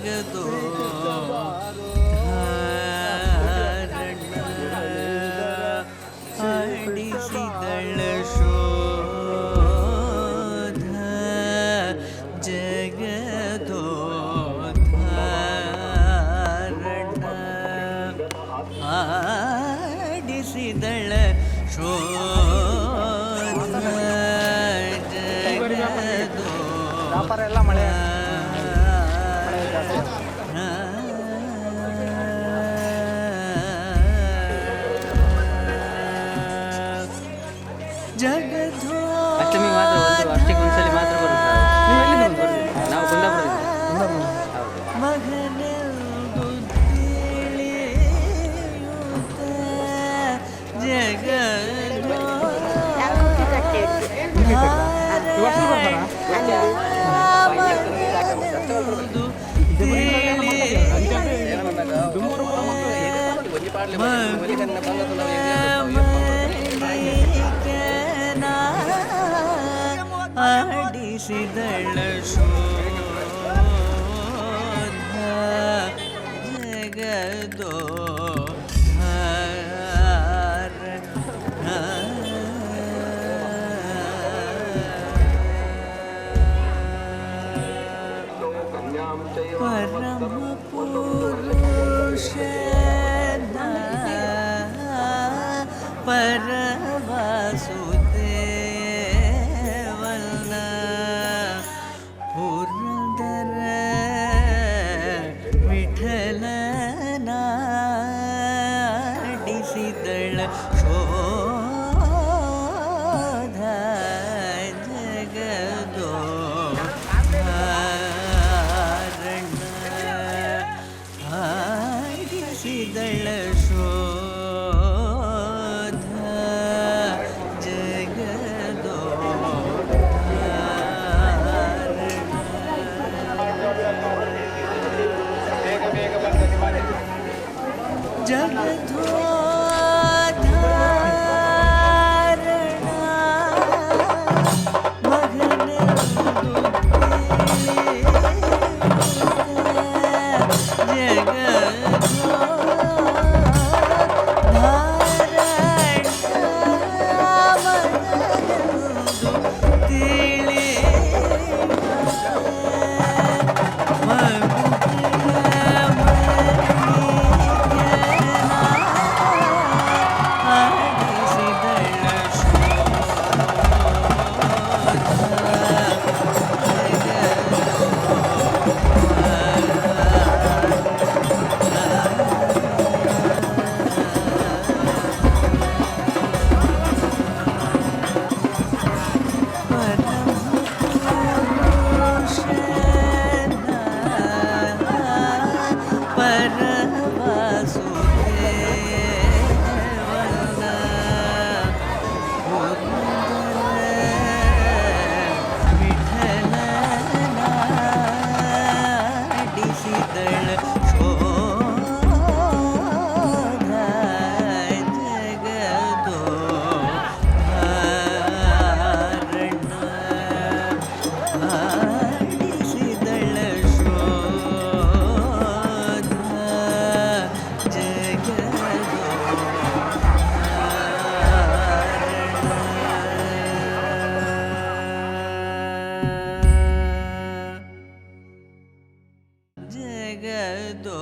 ಜಗದೋ ಆಡಿಸಿದಳ ಶೋಧ ಜಗದೋ ಆಡಿಸಿದಳ ಶೋಧ ಜಗದೋ ವ್ಯಾಪಾರ ಎಲ್ಲ ಮಳೆ ಮಳೆ ಜಾಸ್ತಿ. ಜಗದೋ ಅಷ್ಟಮಿ ಮಾತ್ರ ಒಂದು ವರ್ಷಕ್ಕೆ ಒಂದ್ಸಲಿ ಮಾತ್ರ ಬರುತ್ತೆ ನಾವು. ನೀವು ಎಲ್ಲಿಂದ ಬಂದ್ರಿ? ನಾವು ಕುಂದಾಪುರದಿಂದ. ಹೌದು. ಮಗನೆಂದು ತಿಳಿಯುತ್ತ ಜಗದೋ ಈ ವರ್ಷ ಬರ್ತಾರಾ? ಮಗನೆಂದು ಆಡಿಸಿದಳ ಶೋಧ ಜಗದೋ ಪರಮ ಪುರುಷನ ಪರವಾಸುದೇವನ ಪುರಂದರ ವಿಠಲನ ಡಿಸಿದಳ ಶೋಧ ಜಗದೋ ಆಡಿಸಿದಳ ಶೋಧ ಜಗದೋ ಜಗದೋಧಾರಣ ಮಗನೆಂದು ಪರವಾಸುದೇವನ ಶೋಧ ಜಗದೋ ಆಡಿಸಿದಳ ಶೋಧ ಜಗದೋ ಜಗದೋ